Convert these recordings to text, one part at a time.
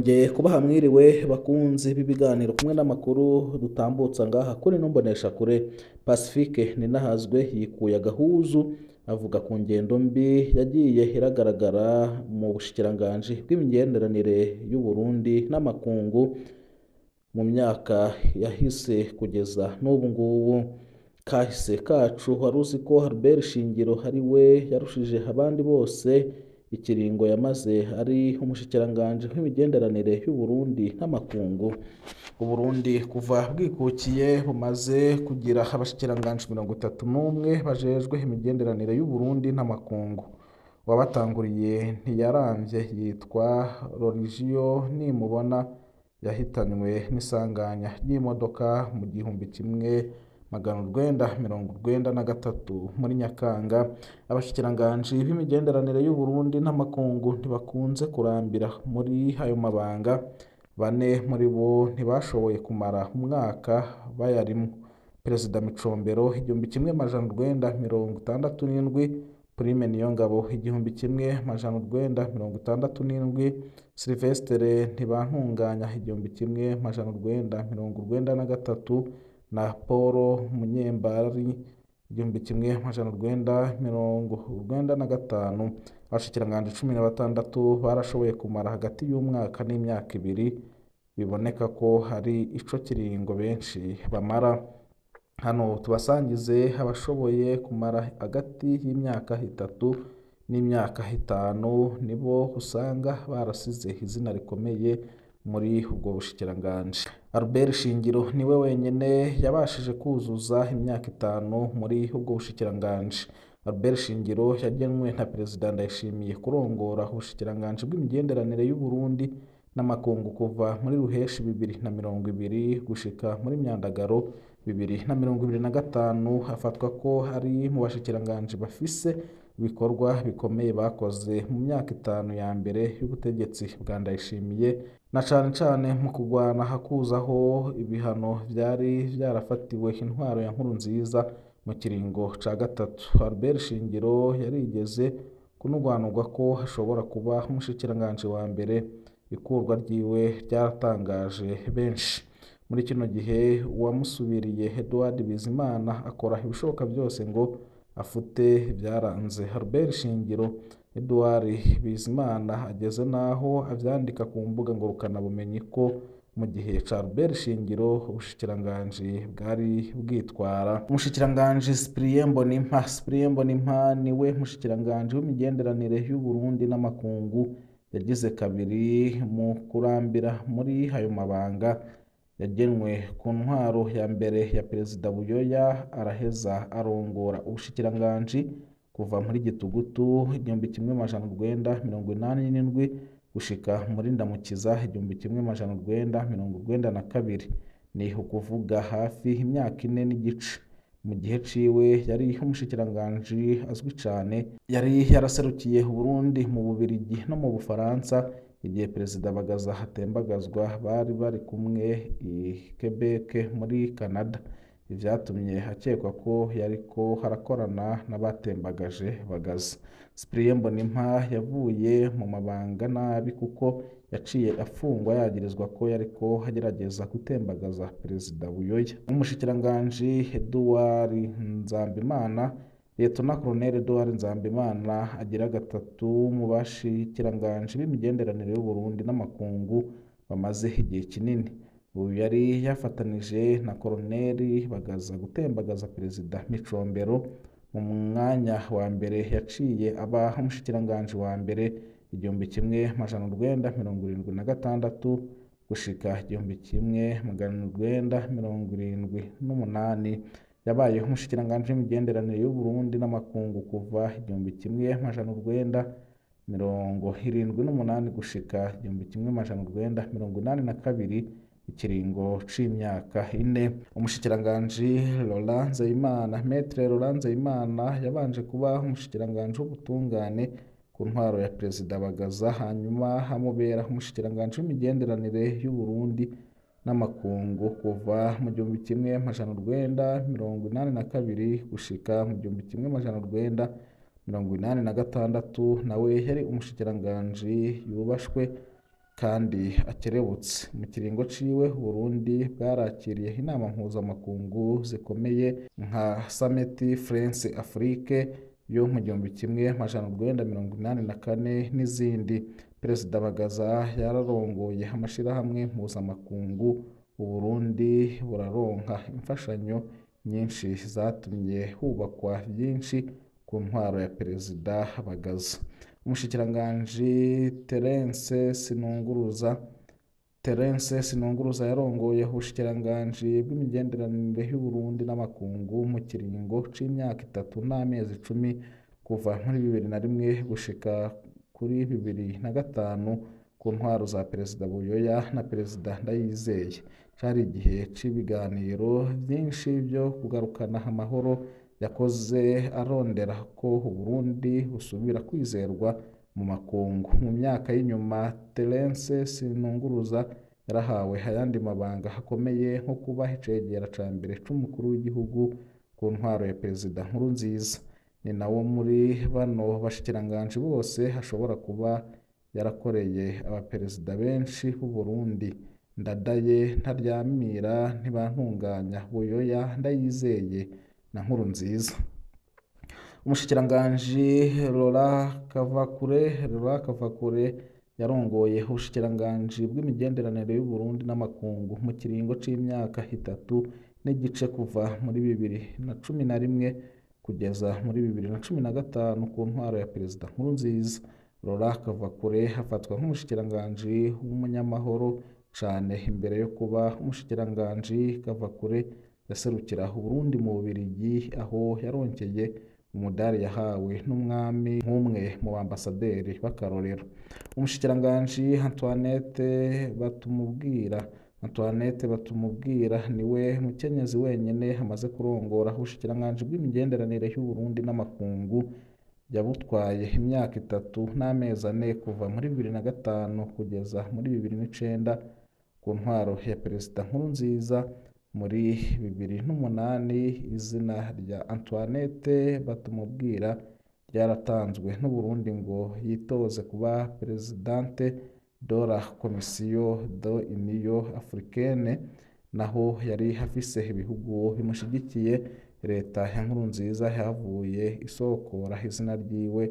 Nongeye kubaha mwiriwe bakunzi b'ibiganiro kumwe n'amakuru dutambutsa ngaha kuri ino mboneshakure. Pacifique Ninahazwe yikuye agahuzu avuga ku ngendo mbi yagiye iragaragara mu bushikiranganji bw'imigenderanire y'u Burundi n'amakungu mu myaka yahise kugeza n'ubu ngubu. Kahise kacu, wari uzi ko Albert Shingiro ari we yarushije abandi bose ikiringo yamaze ari umushikiranganji w'imigenderanire y'u Burundi n'amakungu? Uburundi kuva bwikukiye bumaze kugira abashikiranganji 31 bajejwe imigenderanire y'u Burundi n'amakungu. Uwabatanguriye ntiyaramvye, yitwa Rorigio Nimubona, yahitanywe n'isanganya ry'imodoka mu 1993 muri Nyakanga. Abashikiranganji b'imigenderanire y'u Burundi n'amakungu ntibakunze kurambira muri ayo mabanga. Bane muri bo ntibashoboye kumara umwaka bayarimwo: Perezida Micombero 1967, Prime Niyongabo 1967, Sylvestre Ntibantunganya 1993 na Paul Munyembari 1995. Abashikiranganji 16 barashoboye kumara hagati y'umwaka n'imyaka ibiri, biboneka ko hari ico kiringo benshi bamara. Hano tubasangize abashoboye kumara hagati y'imyaka 3 n'imyaka 5, nibo usanga barasize izina rikomeye muri ubwo bushikiranganji. Albert Shingiro niwe wenyene yabashije kuzuza imyaka 5 muri ubwo bushikiranganji. Albert Shingiro yagenwe na Perezida Ndayishimiye kurongora ubushikiranganji bw'imigenderanire y'u Burundi n'amakungu kuva muri Ruheshi 2020 gushika muri Myandagaro 2025. Afatwa ko ari mu bashikiranganji bafise ibikorwa bikomeye bakoze mu myaka 5 ya mbere y'ubutegetsi bwa Ndayishimiye, na cane cane mu kugwana hakuzaho ibihano vyari vyarafatiwe intwaro ya Nkurunziza mu kiringo ca gatatu. Albert Shingiro yarigeze kunugwanugwa ko hashobora kuba umushikiranganji wa mbere. Ikurwa ryiwe ryaratangaje benshi. Muri kino gihe uwamusubiriye Edouard Bizimana akora ibishoboka byose ngo afute ibyaranze Albert Shingiro. Edouard Bizimana ageze n'aho avyandika ku mbuga ngurukanabumenyi ko mu gihe ca Albert Shingiro ubushikiranganji bwari bwitwara. Umushikiranganji Cyprien Mbonimpa. Cyprien Mbonimpa niwe mushikiranganji w'imigenderanire y'u Burundi n'amakungu yagize kabiri mu kurambira muri ayo mabanga. Yagenwe ku ntwaro ya mbere ya Perezida Buyoya, araheza arongora ubushikiranganji kuva muri Gitugutu 1987 gushika muri Ndamukiza 1992, ni ukuvuga hafi imyaka 4 n'igice. Mu gihe ciwe yari umushikiranganji azwi cane, yari yaraserukiye Uburundi mu Bubirigi no mu Bufaransa. Igihe Perezida Bagaza atembagazwa bari bari kumwe i Quebec muri Canada, ivyatumye akekwa ko yariko arakorana n'abatembagaje Bagaza. Cyprien Mbonimpa yavuye mu mabanga nabi kuko yaciye afungwa yagirizwa ko yariko agerageza gutembagaza Perezida Buyoya. Umushikiranganji Edouard Nzambimana, Liyetona Koloneli Edouard Nzambimana, agira gatatu mu bashikiranganji b'imigenderanire y'u Burundi n'amakungu bamaze igihe kinini. Uyu yari yafatanije na Koloneli Bagaza gutembagaza Perezida Micombero. Mu mwanya wa mbere yaciye aba umushikiranganji wa mbere 1976 gushika 1978. Yabaye umushikiranganji w'imigenderanire y'u Burundi n'amakungu kuva 1978 gushika 1982, ikiringo c'imyaka 4. Umushikiranganji Laurent Nzeyimana. Maître Laurent Nzeyimana yabanje kuba umushikiranganji w'ubutungane ku ntwaro ya Perezida Bagaza, hanyuma hamubera umushikiranganji w'imigenderanire y'u Burundi n'amakungu kuva mu 1982 gushika mu 1986. Nawe yari umushikiranganji yubashwe. kandi akerebutse. Mu kiringo ciwe Burundi bwarakiriye inama mpuzamakungu zikomeye nka Summit France Afrique yo mu 1984 n'izindi. Perezida Bagaza yararongoye amashirahamwe mpuzamakungu. Uburundi buraronka imfashanyo nyinshi zatumye hubakwa vyinshi ku ntwaro ya Perezida Bagaza. Umushikiranganji Terence Sinunguruza yarongoye ubushikiranganji bw'imigenderanire y'Uburundi n'amakungu mu kiringo c'imyaka 3 n'amezi 10 kuva muri 2001 gushika kuri 2005 ku ntwaro za Perezida Buyoya na Perezida Ndayizeye. Cari igihe c'ibiganiro vyinshi vyo kugarukana amahoro. Yakoze arondera ko Uburundi busubira kwizerwa mu makungu. Mu myaka y'inyuma Terence Sinunguruza yarahawe ayandi mabanga akomeye nko kuba icegera ca mbere c'umukuru w'igihugu ku ntwaro ya Perezida Nkurunziza. Ni nawo muri bano bashikiranganji bose ashobora kuba yarakoreye abaperezida benshi b'u Burundi: Ndadaye, Ntaryamira, Ntibantunganya, Buyoya, Ndayizeye na Nkurunziza. Umushikiranganji Laurent Kavakure yarongoye ubushikiranganji bw'imigenderanire y'Uburundi n'amakungu mu kiringo c'imyaka 3 n'igice kuva muri 2011 kugeza muri 2015 ku ntwaro ya Perezida Nkurunziza. Laurent Kavakure afatwa nk'umushikiranganji w'umunyamahoro cane. Imbere yo kuba umushikiranganji, Kavakure yaserukira Uburundi mu Bubiligi, aho yaronkeye umudari yahawe n'umwami nk'umwe mu bambasaderi b'akarorero. Umushikiranganji Antoinette Batumubwira niwe mukenyezi wenyene amaze kurongora ubushikiranganji bw'imigenderanire y'Uburundi n'amakungu. Yabutwaye imyaka 3 n'amezi 4 kuva muri 2005 kugeza muri 2009 ku ntwaro ya Perezida Nkurunziza. Muri 2008 izina rya Antoinette Batumubwira ryaratanzwe n'Uburundi ngo yitoze kuba Presidente de la Commission de l'Union Africaine, naho yari afise ibihugu bimushigikiye. Leta ya Nkurunziza yahavuye isokora izina ryiwe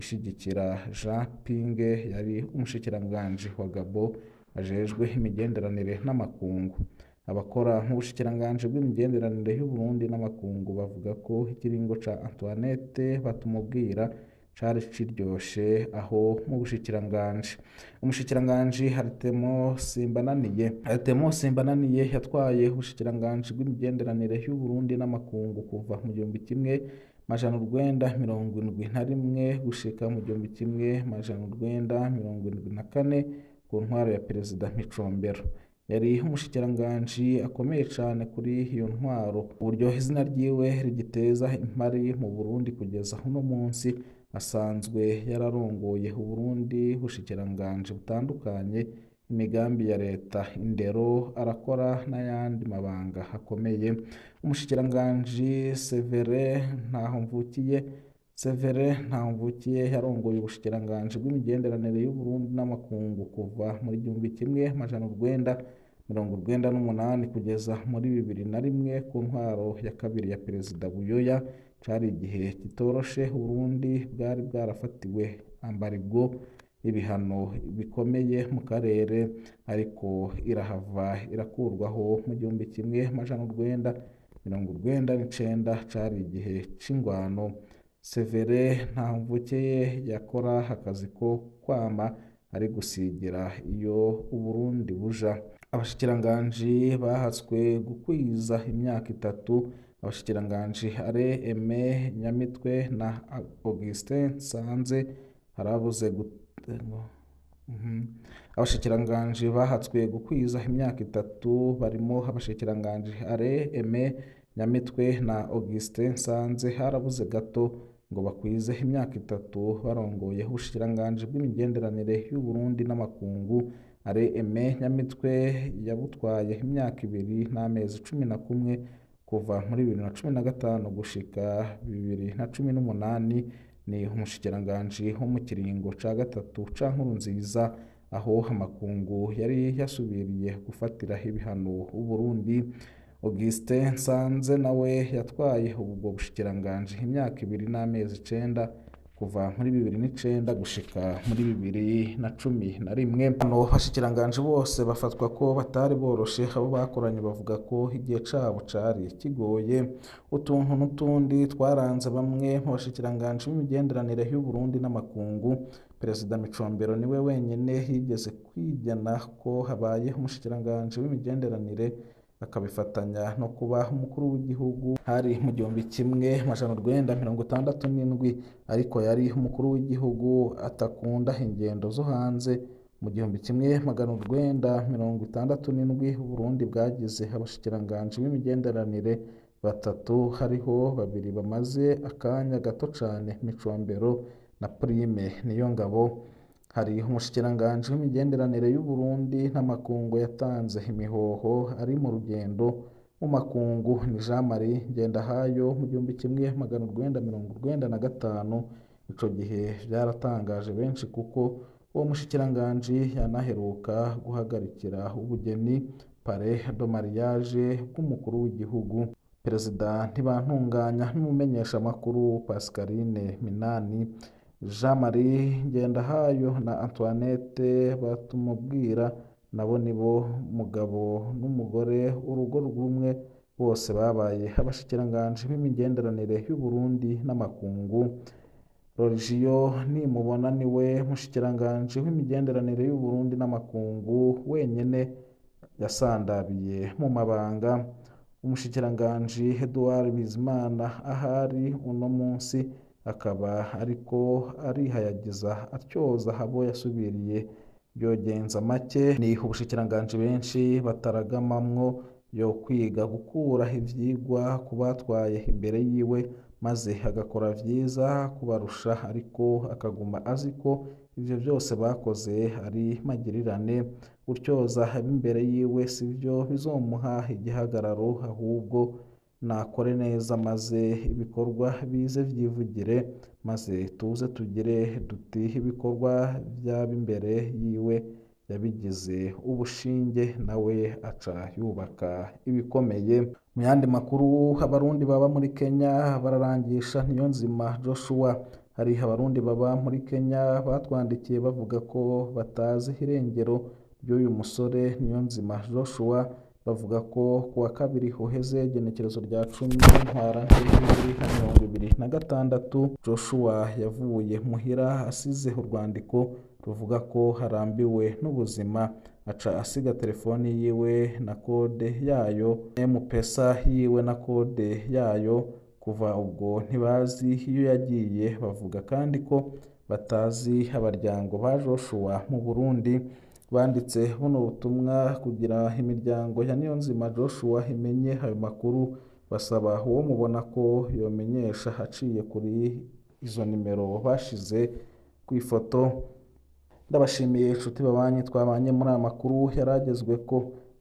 ishigikira Jean Ping yari umushikiranganji wa Gabon ajejwe imigenderanire n'amakungu. Abakora mu bushikiranganji bw'imigenderanire y'Uburundi n'amakungu bavuga ko ikiringo ca Antoinette Batumubwira cari kiryoshe aho mu bushikiranganji. Umushikiranganji Artemo Simbananiye yatwaye ubushikiranganji bw'imigenderanire y'Uburundi n'amakungu kuva mu 1971 gushika mu 1974 ku ntwaro ya Perezida Micombero. Yari umushikiranganji akomeye cane kuri iyo ntwaro, uburyo izina ryiwe rigiteza impari mu Burundi kugeza uno munsi. Asanzwe yararongoye Uburundi bushikiranganji butandukanye, imigambi ya leta, indero, arakora n'ayandi mabanga akomeye. Umushikiranganji Severin Ntahomvukiye yarongoye ubushikiranganji bw'imigenderanire y'Uburundi n'amakungu kuva muri 1998 kugeza muri 2001 ku ntwaro ya kabiri ya Perezida Buyoya. Cari igihe kitoroshe, Uburundi bwari bwarafatiwe ambarigo ibihano bikomeye mu karere, ariko irahava irakurwaho mu 1999. Cari igihe c'ingwano. Severin Ntahomvukiye yakora akazi ko kwama ari gusigira iyo Uburundi buja. Abashikiranganji bahatswe gukwiza imyaka 3. Abashikiranganji Alain Aimé Nyamitwe na Augustin Nsanze harabuze Abashikiranganji bahatswe gukwiza imyaka 3 barimo abashikiranganji Alain Aimé Nyamitwe na Augustin Nsanze harabuze gato ngo bakwize imyaka 3 barongoye ubushikiranganji bw'imigenderanire y'Uburundi n'amakungu. Alain Aimé Nyamitwe yabutwaye imyaka 2 n'amezi 11 kuva muri 2015 gushika 2018. Ni umushikiranganji wo mu kiringo ca gatatu ca Nkurunziza. aho amakungu yari yasubiriye gufatira ibihano Uburundi. Augustin Nsanze nawe yatwaye ubwo bushikiranganji imyaka 2 n'amezi 9, kuva muri 2009 gushika muri 2011. Bano bashikiranganji bose bafatwa ko batari boroshe, abo bakoranye bavuga ko igihe cabo cari kigoye. Utuntu n'utundi twaranze bamwe mu bashikiranganji b'imigenderanire y'Uburundi n'amakungu. Perezida Micombero niwe wenyene yigeze kwigena ko habaye umushikiranganji w'imigenderanire akabifatanya no kuba umukuru w'igihugu, hari mu 1967, ariko yari umukuru w'igihugu atakunda ingendo zo hanze. Mu 1967 Uburundi bwagize abashikiranganji b'imigenderanire batatu, hariho babiri bamaze akanya gato cane, Micombero na Prime Niyongabo. Hari umushikiranganji w'imigenderanire y'Uburundi n'amakungu yatanze imihoho ari mu rugendo mu makungu, ni Jean Marie Ngendahayo mu 1995. Ico gihe vyaratangaje benshi kuko uwo mushikiranganji yanaheruka guhagarikira ubugeni pare de mariage bw'umukuru w'igihugu. Perezida Ntibantunganya n'umumenyeshamakuru Pascaline Minani, Jean Marie Ngendahayo na Antoinette Batumubwira nabo nibo mugabo n'umugore urugo rumwe, bose babaye abashikiranganji b'imigenderanire y'Uburundi n'amakungu. Rorigio Nimubona niwe mushikiranganji w'imigenderanire y'Uburundi n'amakungu wenyene yasandabiye mu mabanga. Umushikiranganji Edouard Bizimana ahari uno munsi akaba ariko arihayagiza atyoza abo yasubiriye yogenza make. Ni ubushikiranganji benshi bataragamamwo yo kwiga gukura ivyigwa ku batwaye imbere yiwe, maze agakora vyiza kubarusha, ariko akaguma azi ko ivyo vyose bakoze ari magirirane. Gutyoza ab'imbere yiwe sivyo bizomuha igihagararo, ahubwo nakore neza maze ibikorwa bize vyivugire, maze tuze tugire duti ibikorwa vy'ab'imbere yiwe yabigize ubushinge, nawe aca yubaka ibikomeye. Mu yandi makuru, abarundi baba muri Kenya bararangisha Niyonzima Joshua. Hari abarundi baba muri Kenya batwandikiye bavuga ko batazi irengero ry'uyu musore Niyonzima Joshua. Bavuga ko kuwa kabiri uheze igenekerezo rya 10 Ntwarante 2026 Joshua yavuye muhira asize urwandiko ruvuga ko harambiwe n'ubuzima, aca asiga telefoni yiwe na kode yayo, M-Pesa yiwe na kode yayo. Kuva ubwo ntibazi iyo yagiye. Bavuga kandi ko batazi abaryango ba Joshua mu Burundi. Banditse buno butumwa kugira imiryango ya Niyonzima Joshua imenye ayo makuru, basaba uwo mubona ko yomenyesha aciye kuri izo nimero bashize ku ifoto. Ndabashimiye inshuti babanye twabanye muri aya makuru yaragezweko.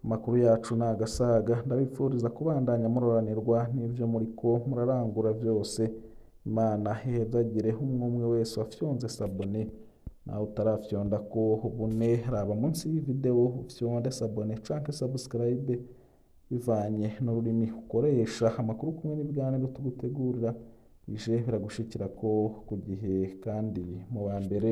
Amakuru yacu ni agasaga. Ndabipfuriza kubandanya muroranirwa n'ivyo muriko murarangura vyose. Imana ihezagire umwe umwe wese wafyonze sabone, nawe utarafyonda ko ubune raba munsi y'ivideo ufyonde sabone canke subscribe bivanye n'ururimi ukoresha. Amakuru kumwe n'ibiganiro tugutegurira bije biragushikira ko ku gihe kandi mu ba mbere.